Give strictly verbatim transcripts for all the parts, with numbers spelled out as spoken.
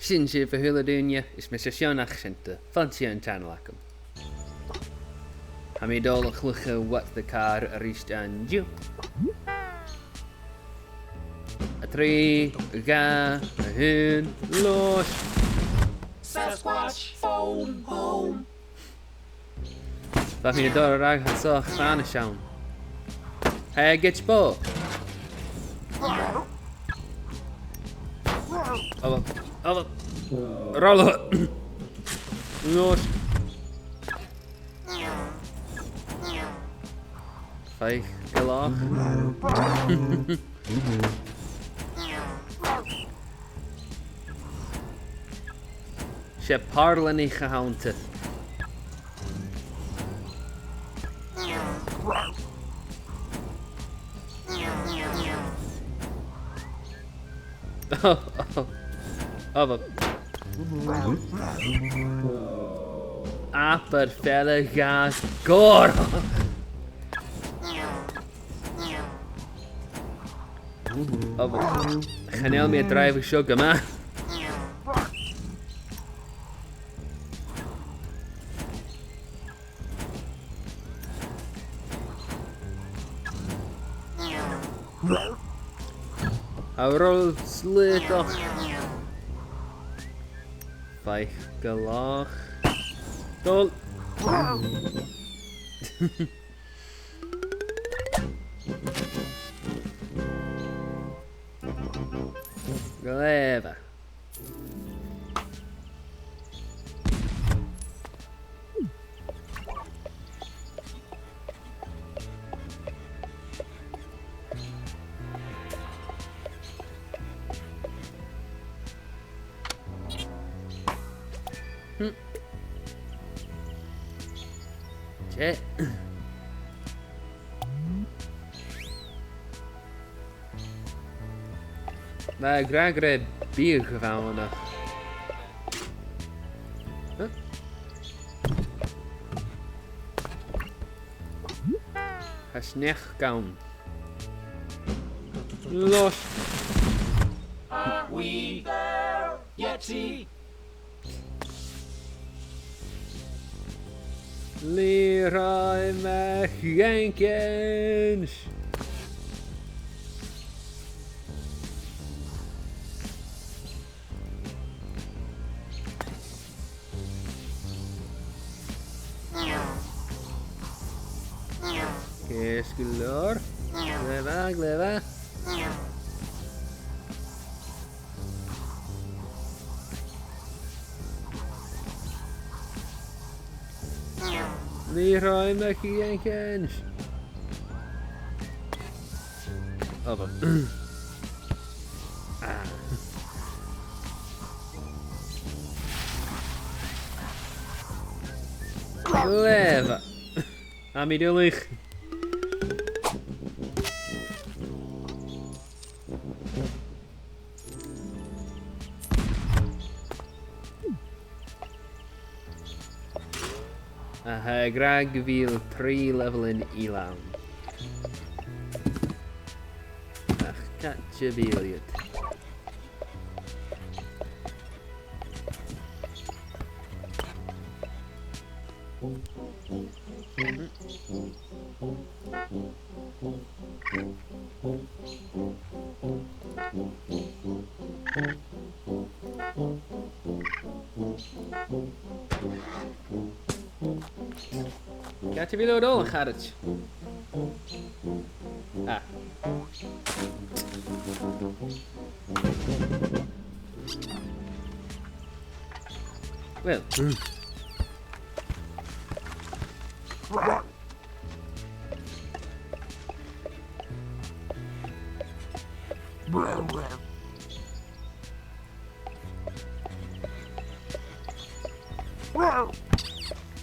Sin sibh, a h-uile duine, is mise Seán Action de Fancy an channel agam. Tha mi a' dol a chluich What the Car a-rithist an-diugh. A trì, a dhà, a h-aon, làmh. Sasquatch, phone home. Bha mi a' dol a ràdh gun robh clann a' seinn. Hey, get your ball. Ava, ava. Rolla. Nos. Feuch gu làr. 'S e pàirlinn a th' annta. Oh, oh, oh, but... Abair fear a gheibh gòrr. Oh, but chan eil mi a' dràibheadh seo gu math. A' roll slèite. Feuch gu làr. Dol. Glè mhath. Hm. Tè. Bha e ag ràdh gu robh biadh a bh' ann. Huh? Tha sneachd ann. Lost. Are we there yet? Leroy MacJenkins! Ceart gu leòr. Glè mhath, glè mhath. Leroy MacJenkins. Oh, but... Ah. Glè mhath. Tha mi duilich. Aha, ag ràdh gu bheil trì leibheilean eile ann. Ach, càit a bheil iad? Càit a bheil Ó Dòmhnallach, a charaid? Ah. Well.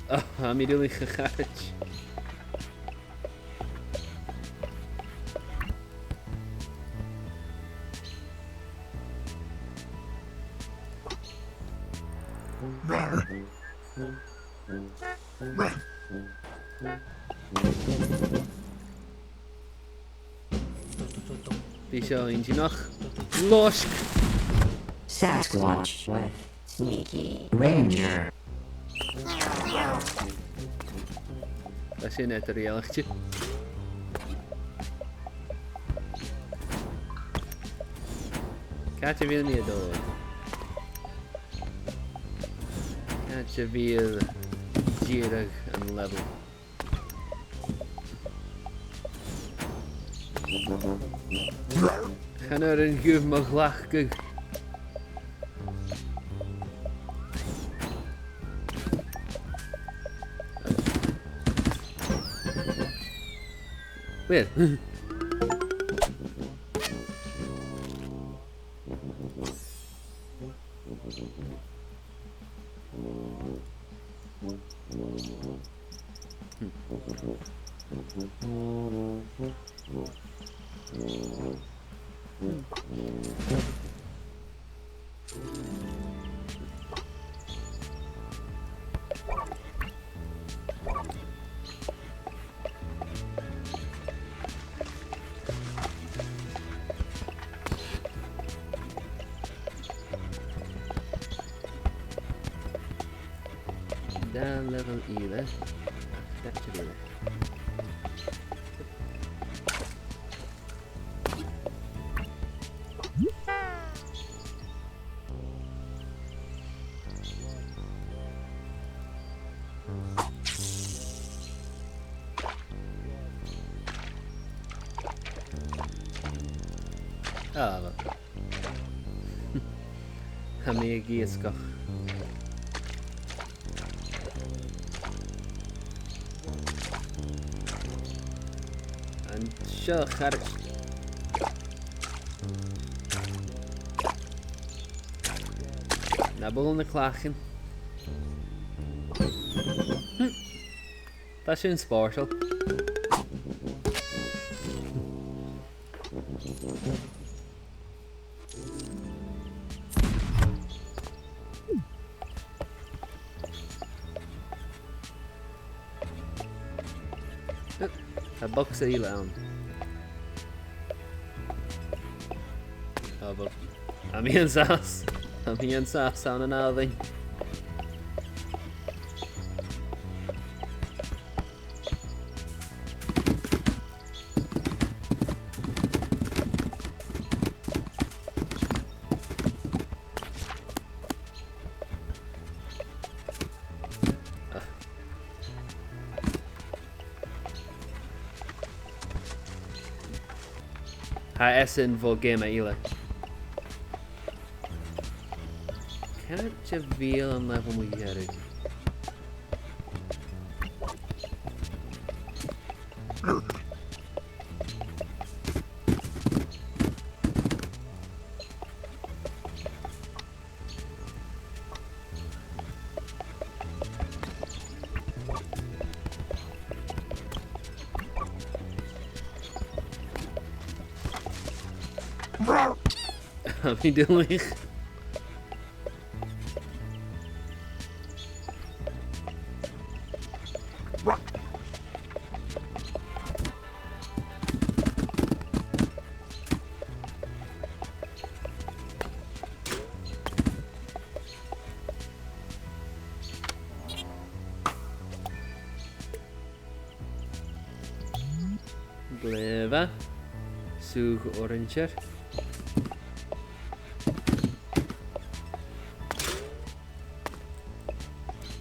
Ah, tha mi duilich, a charaid. Bidh seo inntinneach. Loisg! Sasquatch with Sneaky Ranger. Tha sin eadar-dhealaichte. Càit a bheil mi a' dol? Càit a bheil dìreach an level? Chan urrainn dhomh mo ghlacadh. Uill. Dà level eile. Ach, dà level eile. Ah, well. Tha mi ag iasgach. An seo a' charaid. Na bualadh na clachan. Hm. Tha sin spòrsail. Tha bogsa eile ann. Ah, but tha mi an sàs. Tha mi an sàs ann an àmhainn. Tha esan bho gheama eile. Càit a bheil an level mu dheireadh? Tha mi duilich. Glè mhath. Sùgh orainsear.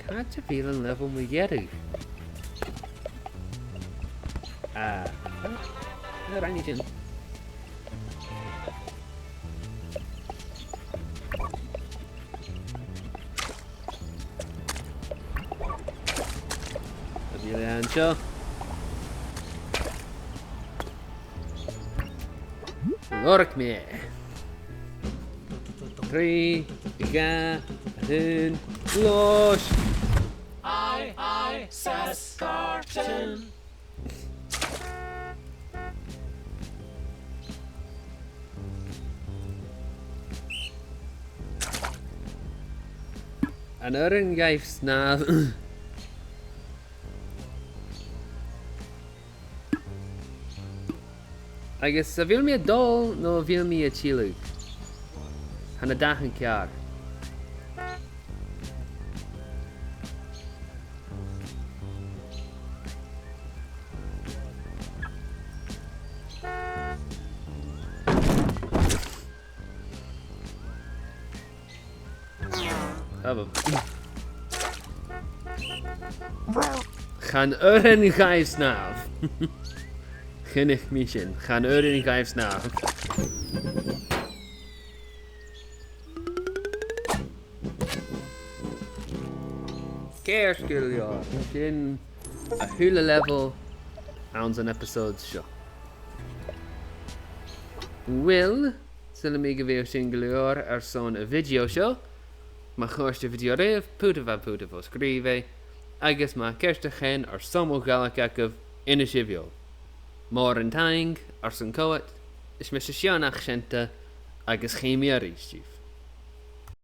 Càit a bheil an level mu dheireadh? Ah, ah, rinn mi sin. A bheil e an seo? Lorg mi e. Trì, dhà, aon, lòis. Aye, aye, Saskatchewan. An urrainn dhaibh snàmh? Agus a bheil mi a' dol no a bheil mi a' tilleadh? An-dà an ceàrr. Ah, bhup. Chan urrainn dhaibh snàmh. Chunnaic mi sin. Chan urrainn dhaibh snàmh. Ceart gu leòr. Sin a h-uile level anns an episode seo. Uill, saoilidh mi gu bheil sin gu leòr airson a' video seo. Ma chòrd a' video ribh, putaibh, putaibh fo-sgrìobhadh e, agus ma tha ceartachadh airson mo Ghàidhlig agaibh, innsibh dhomh. Mòran taing airson coimhead, is mise Seònach Seunta, agus chì mi a-rithist sibh.